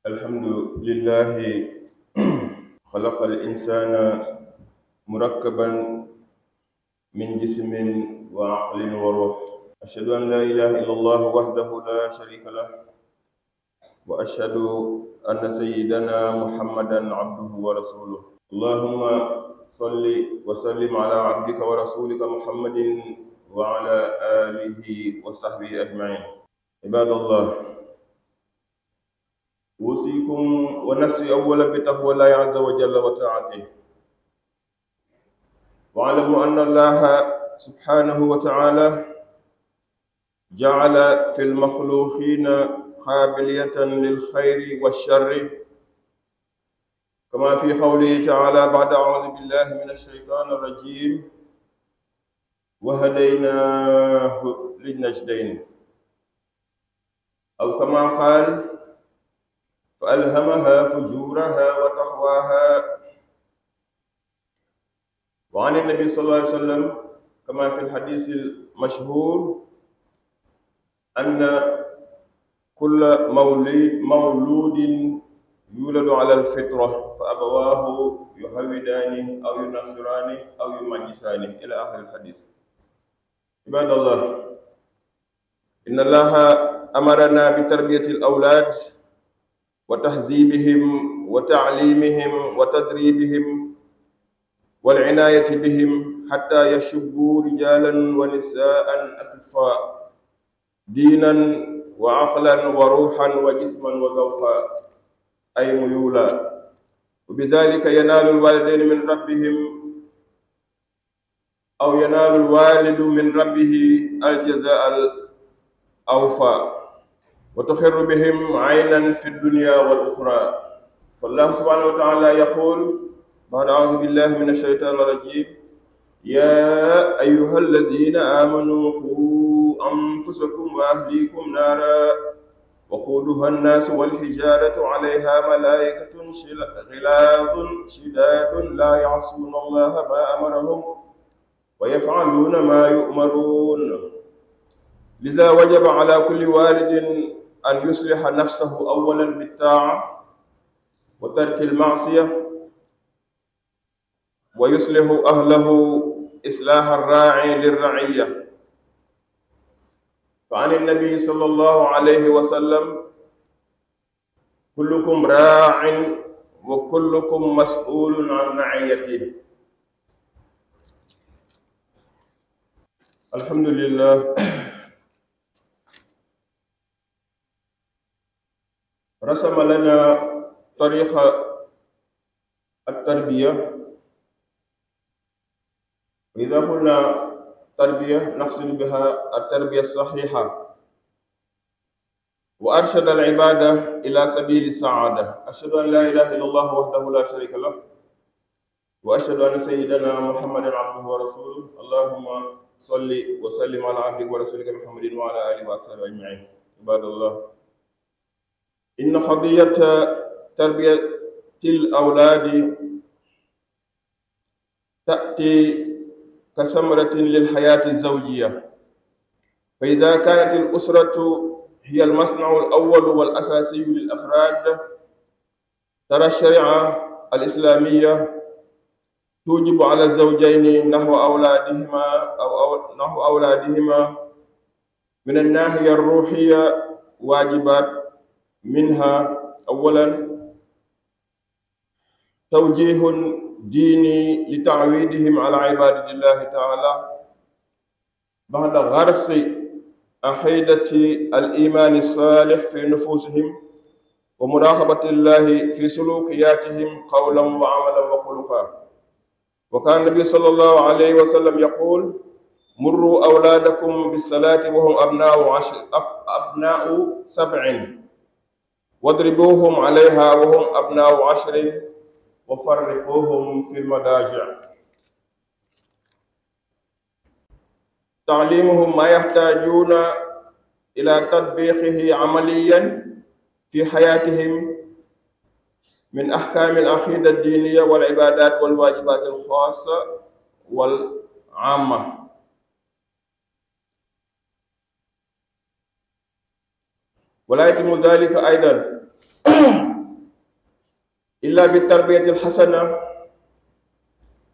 الحمد لله. خلق الإنسان مركبا من جسم وعقل وروح. أشهد أن لا إله إلا الله وحده لا شريك له، وأشهد أن سيدنا محمدا عبده ورسوله. اللهم صل وسلم على عبدك ورسولك محمد وعلى آله وصحبه أجمعين. عباد الله، أوصيكم ونفسي أولا بتقوى الله عز وجل وطاعته، واعلموا أن الله سبحانه وتعالى جعل في المخلوقين قابلية للخير والشر، كما في قوله تعالى بعد أعوذ بالله من الشيطان الرجيم: وهديناه للنجدين، أو كما قال: فألهمها فجورها وتقواها. وعن النبي صلى الله عليه وسلم كما في الحديث المشهور أن كل مولود يولد على الفطرة، فأبواه يهودانه أو ينصرانه أو يمجسانه، إلى آخر الحديث. عباد الله، إن الله أمرنا بتربية الأولاد وتهذيبهم وتعليمهم وتدريبهم والعناية بهم حتى يشبوا رجالا ونساء أكفاء دينا وعقلا وروحا وجسما وذوقا، أي ميولا. وبذلك ينال الوالدين من ربهم أو ينال الوالد من ربه الجزاء الأوفى، وتخر بهم عينا في الدنيا والأخرى. فالله سبحانه وتعالى يقول بعد أعوذ بالله من الشيطان الرجيم: يا أيها الذين آمنوا قوا أنفسكم وأهليكم نارا وقودها الناس والحجارة عليها ملائكة غلاظ شداد لا يعصون الله ما أمرهم ويفعلون ما يؤمرون. لذا وجب على كل والد أن يصلح نفسه أولا بالطاعة وترك المعصية، ويصلح أهله إصلاح الراعي للرعية. فعن النبي صلى الله عليه وسلم: كلكم راع وكلكم مسؤول عن رعيته. الحمد لله، رسم لنا طريق التربية. إذا قلنا تربية نقصد بها التربية الصحيحة، وأرشد العبادة إلى سبيل السعادة. أشهد أن لا إله إلا الله وحده لا شريك له، وأشهد أن سيدنا محمدا عبده ورسوله. اللهم صل وسلم على عبدك ورسولك محمد وعلى آله وصحبه أجمعين. عباد الله، إن قضية تربية الأولاد تأتي كثمرة للحياة الزوجية، فإذا كانت الأسرة هي المصنع الأول والأساسي للأفراد، ترى الشريعة الإسلامية توجب على الزوجين نحو أولادهما من الناحية الروحية واجبات. منها أولا توجيه ديني لتعويدهم على عبادة الله تعالى بعد غرس عقيدة الإيمان الصالح في نفوسهم ومراقبة الله في سلوكياتهم قولا وعملا وخلقا. وكان النبي صلى الله عليه وسلم يقول: مروا أولادكم بالصلاة وهم أبناء 7، واضربوهم عليها وهم أبناء 10، وفرقوهم في المضاجع. تعليمهم ما يحتاجون إلى تطبيقه عمليا في حياتهم من أحكام العقيدة الدينية والعبادات والواجبات الخاصة والعامة. ولا يتم ذلك أيضا illa bi tarbiyati alxasana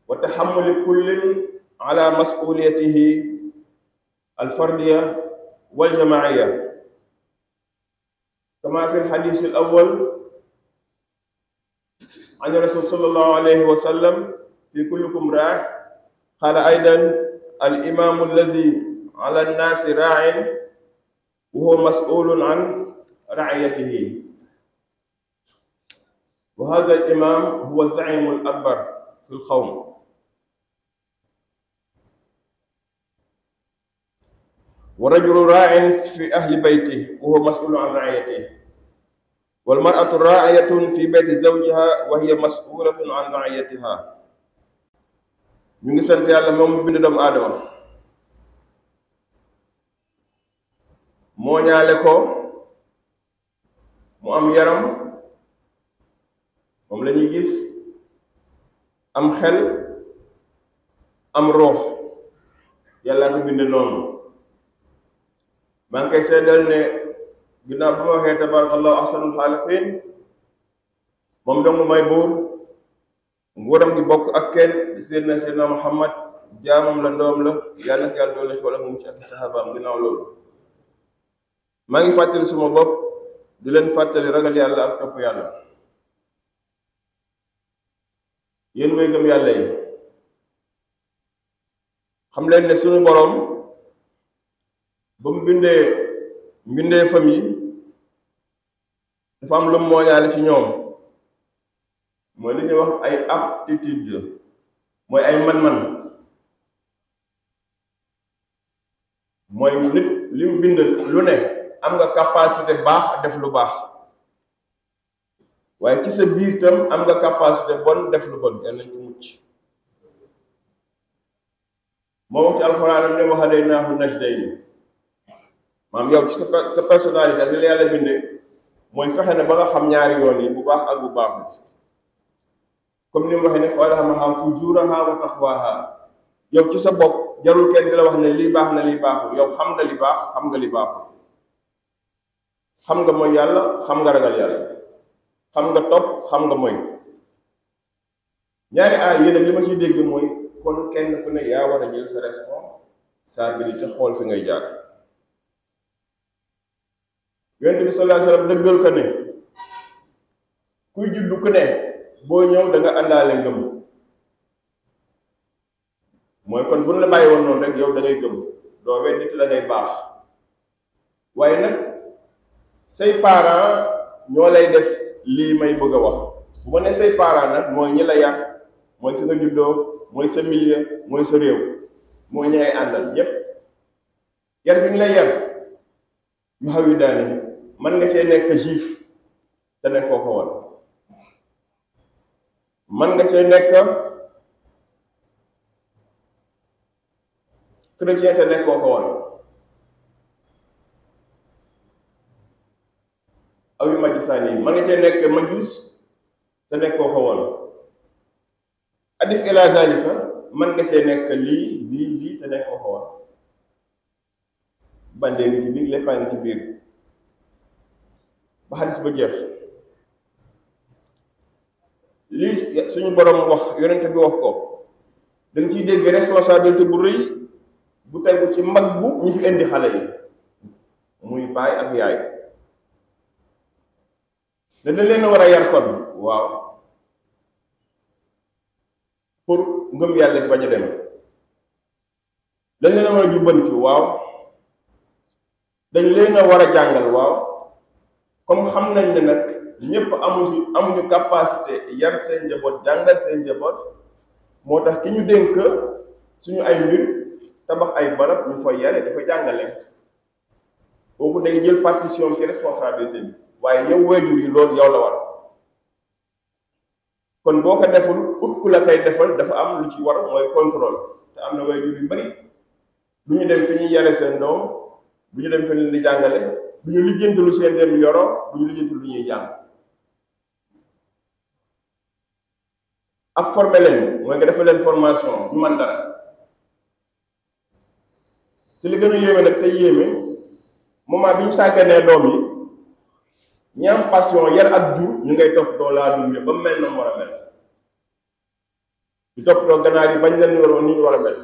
wa taxamuli kullin ala masuliyatihi alfardiya waljamaiya kama fi alxadis alawal an rasul sallallahu alayhi wa sallam fi kullikum raa qala aydan alimamu allazi ala annaasi raa'in wa huwa mas'ulun an ra'iyatihi wa hadha al-imam huwa az-za'im al-akbar fi al-qawm wa rajulu raa'in fi ahli baytihi wa huwa mas'ulun an ra'iyatihi wal mar'atu ra'iyatun fi bayti zawjiha wa hiya mas'ulatun an ra'iyatiha. ñu ngi sant yàlla moom bind doomu aadama moo ñaale ko mu am yaram moom la ñuy gis am xel am roox yàlla ko bind noonu. maa ngi koy seedal ne ginnaaw bu ma waxee tabarakallahu ahsanul xaaliqiin moom dong may buur nguuram gi bokk ak kenn di seydina Muhammad jaamam la ndoom la yàlla na ko yàlla doole xool ak mu ci ak saxaabaam ginnaaw loolu. maa ngi fàttali suma bopp di leen fàttali ragal yàlla ak topp yàlla. yéen way gëm yàlla yi xam leen ne suñu boroom ba mu bindee famille dafa am lu mooñaale ci ñoom mooy li ñuy wax ay aptitude mooy ay man-man mooy nit li mu bind lu ne am nga capacité baax def lu baax waaye ci sa biir tam am nga capacité bon def lu bon yàlla nañ ci mucc. moo wax ci alxuraanam ne wa hadaynaahu najdayni maam yow ci sa personnalité li la yàlla bindee mooy fexe ne ba nga xam ñaari yoon yi bu baax ak bu baaxul comme ni mu waxee ne fa alhamahaa fujurahaa wa taqwaahaa. yow ci sa bopp jarul kenn di la wax ne lii baax na lii baaxul yow xam nga li baax xam nga li baaxul xam nga mooy yàlla xam nga ragal yàlla xam nga topp xam nga mooy ñaari aay yéen ak li ma ciy dégg mooy kon kenn ku ne yaa war a jël sa responsabilité xool fi ngay jaar. yonent bi sallallahu alayhi wa sallam dëggal ko ne kuy juddu ku ne boo ñëw da nga àndaale ngëm mooy kon bu ñu la bàyyi woon noonu rek yow da ngay gëm doo weddi te da ngay baax waaye nag say parents ñoo lay def lii may bëgg a wax bu ma ne say parents nag mooy ñi la yar mooy fi nga juddoo mooy sa milieu mooy sa réew mooy ñi ngay àndal ñépp yar bi ñu lay yar yu xaw yi daani man nga cee nekk juif te nekkoo ko woon man nga cee nekk chrétien te nekkoo ko woon aw yu majusaan yi man nga cee nekk majus te nekkoo ko woon adif ila zalika man nga cee nekk lii te nekkoo ko woon bandee ngi ci biir léppaa ngi ci biir ba xadis ba jeex lii suñu borom wax yonent bi wax ko danga ciy dégg responsabilité bu rëy bu tegu ci mag bu ñi fi indi xale yi muy baay ak yaay ne dañ leen a war a yar kon waaw pour ngëm yàlla gi bañ a dem dañ leen a war a jubbanti waaw dañ leen a war a jàngal waaw comme xam nañ ne nag ñépp amuñu capacité yar seen njaboot jàngal seen njaboot moo tax ki ñu dénk suñu ay mbir tabax ay barab ñu fa yare dafa jàngale boobu day jël partition ci responsabilité bi waaye yow waajur yi loolu yow la war kon boo ko deful ut ku la koy defal dafa am lu ci war mooy contrôle te am na waajur yu bari du ñu dem fi ñuy yare seen doom du ñu dem fi leen di jàngale du ñu lijjanti lu seen dem yoroo du ñu lijjanti lu ñuy jàng ak former leen mooy nga defal leen formation ñu man dara te li gën a yéeme nag tey yéeme moment bi ñu sàgganee doom yi ñi am passion yar ak jur ñu ngay toppatoo laa dum ba mel na mu war a mel di toppatoo ganaar yi bañ leen waroon ni ñu war a mel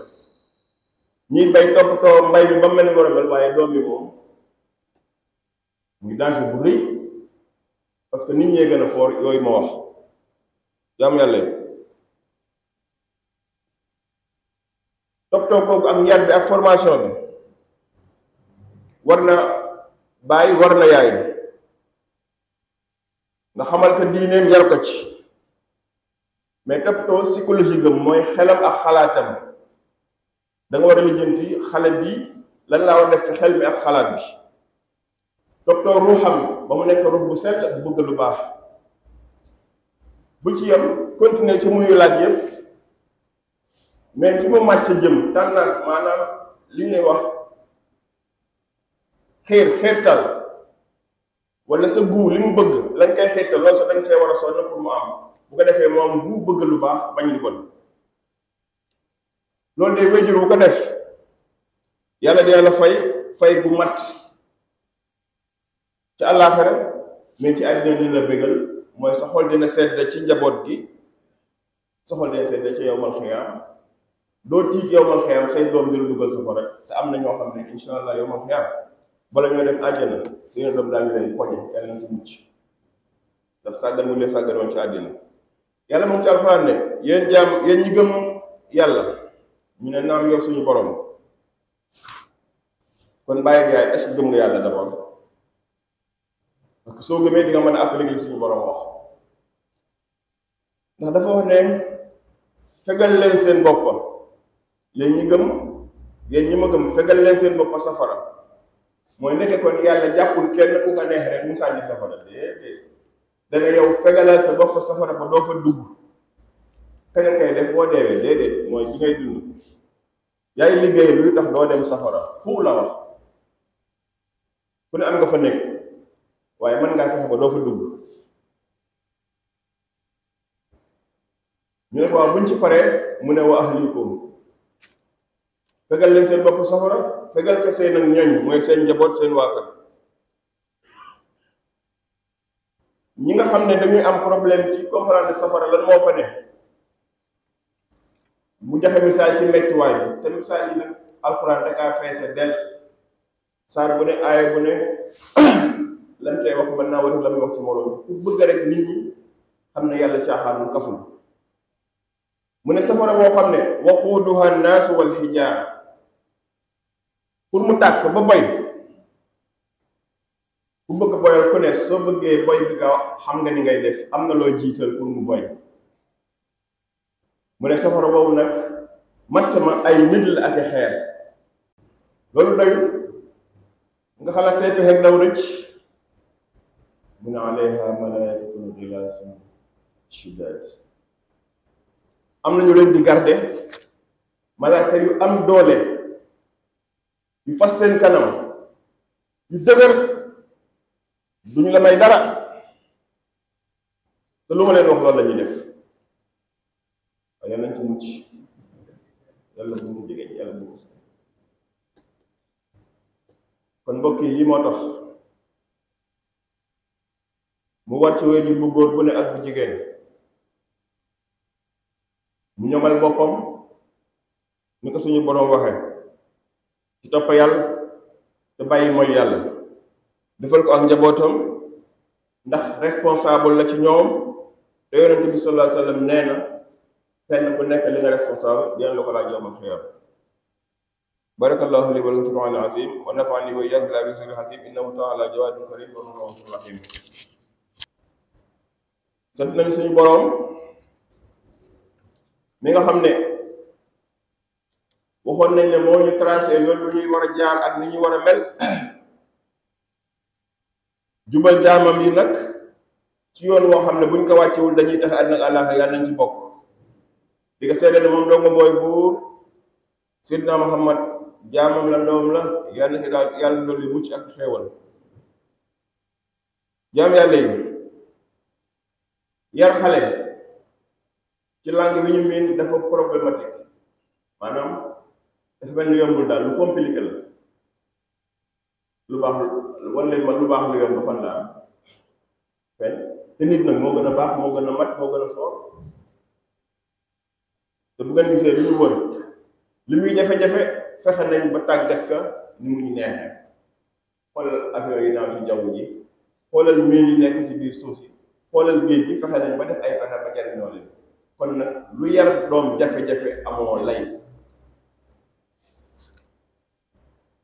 ñii bay toppatoo mbay bi ba mel ni war a mel waaye doom bi moom muy danger bu rëy parce que nit ñee gën a foor yooyu ma wax jaamu yàlla yi toppatoo kooku ak yar bi ak formation bi war na bàyyi war na yaay nga xamal ko diineem yar ko ci mais toppatoo psychologie gëm mooy xelam ak xalaatam da nga war a lijjanti xale bi lan laa war a def ci xel mi ak xalaat bi toppatoo ruuxam ba mu nekk ruux bu sell bu bëgg lu baax bu ci yem continuer ci muyu laaj yëpp mais fi mu màcc jëm tendance maanaam li ñuy wax xeertal wala sa guu li mu bëgg lañ koy xeertal loolu sax dañ cee war a sonn pour mu am bu ko defee moom bu bëgg lu baax bañ li bon loolu day wéjur bu ko def yàlla dina la fay gu mat ci àllaaxira mais ci àddina dina la bégal mooy sa xol dina sedd ci njaboot gi sa xol dina sedd ci yowmal xiyaam doo tiit yowmal xiyaam say doom dina dugal sa fa rek te am na ñoo xam ne insha allah yowmal xiyaam bala ñoo dem àjjana seen doom daañu leen poñe yàlla nañ ci mucc ndax sàggan mu leen sàgganoon ci àddina yàlla moom ci alxuraan ne yéen ñi gëm yàlla ñu ne naam yow suñu borom kon bàyyi yaay est-ce que gëm nga yàlla d'abord parce que soo gëmee di nga mën a appliquer li suñu borom wax ndax dafa wax ne fegal leen seen bopp yéen ñi gëm yéen ñi ma gëm fegal leen seen bopp safara mooy nekk kon yàlla jàppul kenn ku ko neex rek mu sànni safara déedéet dana yow fegalal sa bopp safara ba doo fa dugg kañ kay def boo deewee déedéet mooy bi ngay dund yaay liggéey luy tax doo dem safara fu la wax ku ne am nga fa nekk waaye mën ngaa fexe ba doo fa dugg ñu ne ko waaw buñ ci paree mu ne wa ahlikum fegal leen seen bopp safara fegal ko seen ak ñoñ mooy seen njaboot seen waa kër ñi nga xam ne dañuy am problème ci comprendre safara lan moo fa ne mu joxe misaal ci mettiwaay bi te misaal yi nag alxuraan dakaa feese del saar bu ne aaya bu ne lan koy wax mën naa war la muy wax ci moroom pour bëgg rek nit ñi xam ne yàlla caaxaanul kaful mu ne safara boo xam ne waquuduha naasu wal xijaara pour mu tàkk ba boy ku bëgg boyal ku ne soo bëggee boy bi gaaw xam nga ni ngay def am na loo jiital pour mu boy mu ne safara boobu nag matt ma ay nit la ak xeer loolu doyul nga xalaat say pexe daw rëcc mu ne alayha malaikatun ghilaasun shidaad am nañu leen di garde malaaka yu am doole yu fas seen kanam yu dëgër duñu la may dara te lu ma leen wax loolu la ñuy def waaye yal nañ ci mucc yàlla bu ñu ko jege yàlla bu ñu ko sax kon mbokk yi lii moo tax mu war ci waajur bu góor bu ne ak bu jigéen mu ñoŋal boppam ni ko suñu boroom waxee ci topp yàlla te bàyyi mooy yàlla defal ko ak njabootam ndax responsable la ci ñoom te yonent bi sallallahu alayhi wa sallam nee na kenn ku nekk li nga responsable dina la ko laaj yawmal xiyaama barakallahu li wa lakum fi al-Qur'an al-azim wa nafa'ani wa iyyakum bi zikril hakim innahu ta'ala jawadun karim wa rahmanur rahim sant nañu suñu boroom mi nga xam ne waxoon nañ ne moo ñu tracé loolu ñuy war a jaar ak ni ñuy war a mel jubal jaamam yi nag ci yoon woo xam ne buñ ko wàccewul dañuy tax àddina ak àllaaxira yàlla nañ ci bokk di ko seede ne moom doo nga mooy buur Seydina Muhammad jaamam la doom la yàlla na ci daal yàlla dolli mucc ak xéewal jaam yàlla yi yar xale ci langue bi ñu miin dafa problématique maanaam dafa mel ni yombul daal lu compliqué la lu baax wan leen ma lu baax lu yomb fan la am fen te nit nag moo gën a baax moo gën a mat moo gën a foor te bu ngeen gisee lu ñu wër li muy jafe-jafe fexe nañ ba tàggat ka ni muy neexee xoolal avion yi naaw ci jaww ji xoolal miin yi nekk ci biir suuf yi xoolal géej gi fexe nañ ba def ay pexe ba jariñoo leen kon nag lu yar doom jafe-jafe amoo lay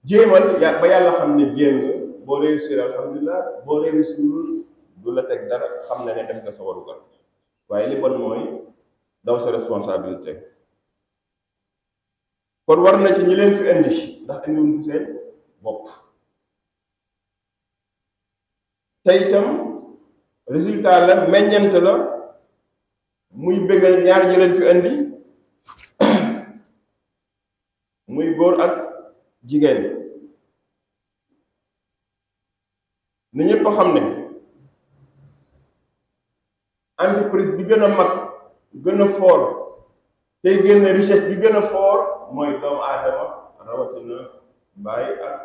jéemal ba yàlla xam ne jéem nga boo réussir alhamdulilah boo réussirul du la teg dara xam na ne def nga sa warugar waaye li bon mooy daw sa responsabilité kon war na ci ñi leen fi indi ndax indiwuñ fi seen bopp te itam résultat la meññent la muy bégal ñaar ñi leen fi indi muy góor ak jigéen ni ñëpp xam ne entreprise bi gën a mag gën a fort tey génne richesse bi gën a fort mooy doomu aadama rawatina baay ak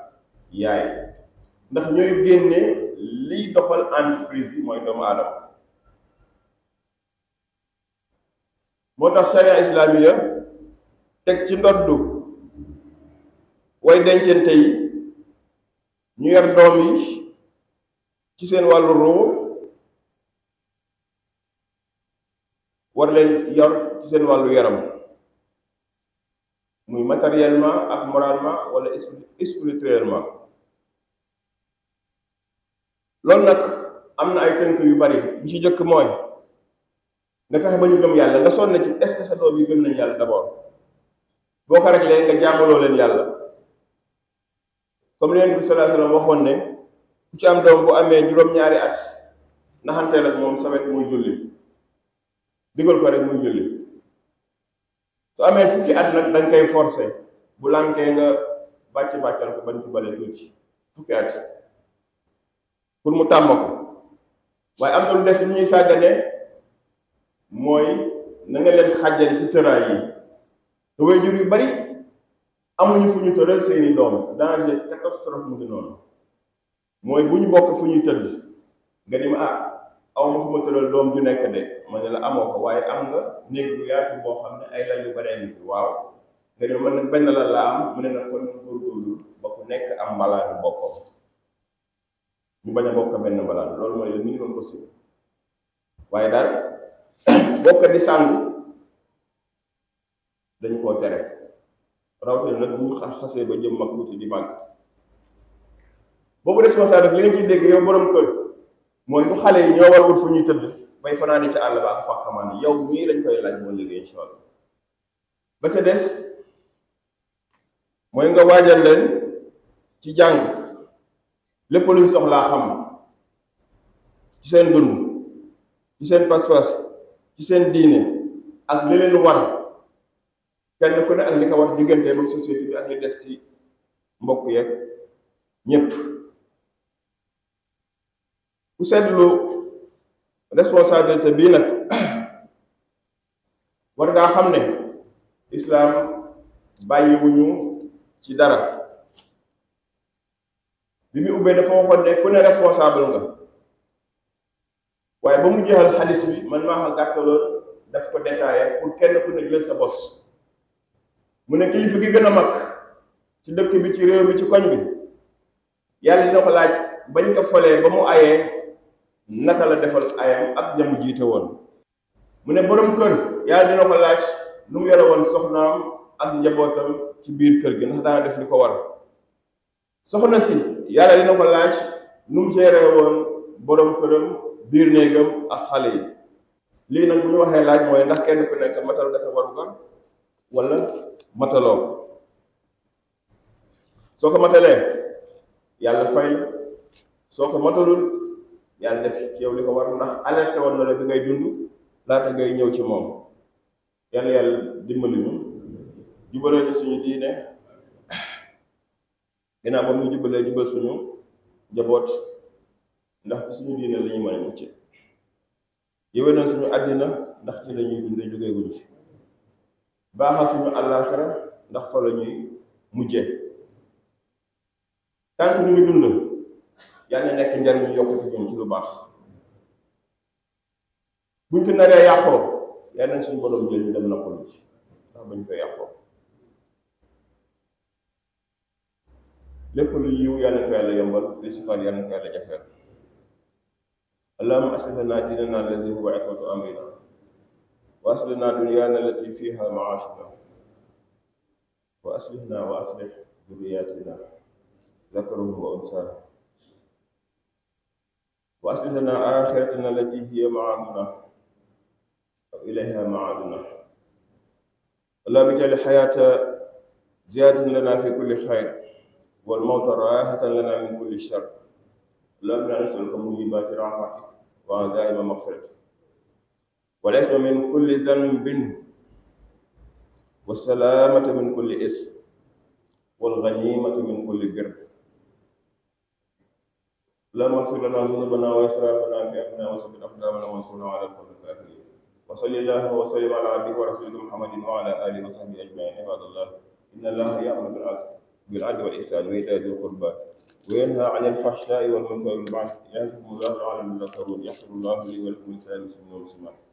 yaay ndax ñooy génne liy doxal entreprise yi mooy doomu aadama moo tax sharia islamiya teg ci ndoddu way dencante yi ñu yar doom yi ci seen wàllu ruu war leen yor ci seen wàllu yaram muy matériellement ak moralement wala spirituellement loolu nag am na ay tënk yu bari bi ci jëkk mooy nga fexe ba ñu gëm yàlla nga sonn ci est-ce que sa doom yi gëm nañ yàlla d'abord boo ko rek léegi nga jaamaloo leen yàlla comme li Yonent bi sallallahu alayhi wa sallam waxoon ne ku ci am doom bu amee juróom-ñaari at naxanteel ak moom sawet muy julli digal ko rek muy julli su amee fukki at nag danga koy forcé bu lànkee nga bàccal ko bañ ci bale tuuti fukki at pour mu tàmm ko waaye am na lu des lu ñuy sàggane mooy na nga leen xàjjale ci tëraay yi te waajur yu bari amuñu fu ñu tëral seeni doom danger catastrophe mu ngi noonu mooy bu ñu bokk fu ñuy tëdd nga ni ma awma fu ma tëral doom ju nekk de ma ne la amoo ko waaye am nga néeg bu yaatu boo xam ne ay lal yu baree ngi fi waaw nga ni man nag benn lal laa am mu ne nag kon góorgóorlu ba ku nekk am mbalaanu boppam ñu bañ a bokk benn mbalaan loolu mooy le minimum possible waaye daal bokk di sàngu dañu koo tere rawatina nag bu ñu xasee ba jëm mag tuuti di màgg boobu responsable li nga ciy dégg yow borom kër mooy bu xale yi ñoo war a wut fu ñuy tëdd bay fanaani ca àll ba ak fa xamaan yow mii lañ koy laaj moo liggéey incha allah ba ca des mooy nga waajal leen ci jàng lépp luñ soxlaa xam ci seen dund ci seen pas-pas ci seen diine ak li leen war kenn ku ne ak li ko war diggante ak société bi ak li des ci mbokk yeeg ñépp ku seetlu responsabilité bii nag war ngaa xam ne islaam bàyyiwuñu ci dara bi mu ubbee dafa waxoon ne ku ne responsable nga waaye ba mu jeexal xadis bi man maa ko gàttaloon daf ko détaillé pour kenn ku ne jël sa bos mu ne kilifa gi gën a mag ci dëkk bi ci réew mi ci koñ bi yàlla dina ko laaj bañ ko folee ba mu ayee naka la defal ayam ak ñamu jiite woon mu ne borom kër yàlla dina ko laaj lu mu yore woon soxnaam ak njabootam ci biir kër gi ndax daana def li ko war soxna si yàlla dina ko laaj nu mu géré woon borom këram biir néegam ak xale yi lii nag bu ñu waxee laaj mooy ndax kenn ku nekk matal nga sa warugar wala mataloo ko soo ko matalee yàlla fay la soo ko matalul yàlla def ci yow li ko war ndax alerté woon na la bi ngay dund laata ngay ñëw ci moom yàlla dimbali ñu jubalee ci suñu diine ginnaaw ba mu jubalee jubal suñu njaboot ndax ci suñu diine la ñuy mën a mucc yéwé na suñu àddina ndax ci la ñuy dunde jógee wuñ fi baaxal suñu àllaaxira ndax fa la ñuy mujjee tant ñu ngi dund yàlla nekk njariñu yokkute ñun ci lu baax buñ fi naree yàqoo yàlla nañ suñu borom jël ñu dem noppalu ci ndax bañ fay yàqoo lépp lu yiw yàlla na ko yàlla yombal li sifaan yàlla na ko yàlla jafeel allahumma aslih lana diinana alladi huwa ismatu amrina wa aslih lana dunyana allati fiha maashuna wa aslihna wa aslih durriyatina ذكرهم وأنثاهم وأصلح لنا آخرتنا التي هي معادنا وإليها معادنا اللهم اجعل الحياة زيادة لنا في كل خير والموت راحة لنا من كل شر اللهم إنا نسألك موجبات رحمتك وعزائم مغفرتك والعصمة من كل ذنب والسلامة من كل إثم والغنيمة من كل بر اللهم اغفر لنا ذنوبنا واسرافنا في امرنا وثبت اقدامنا وانصرنا على القوم الكافرين وصلى الله وسلم على عبدك ورسولك محمد وعلى اله وصحبه اجمعين عباد الله ان الله يامر بالعدل والاحسان وايتاء ذي القربى وينهى عن الفحشاء والمنكر والبغي يعظكم الله لعلكم تذكرون يغفر الله لي ولكم ولسائر المسلمين والمسلمات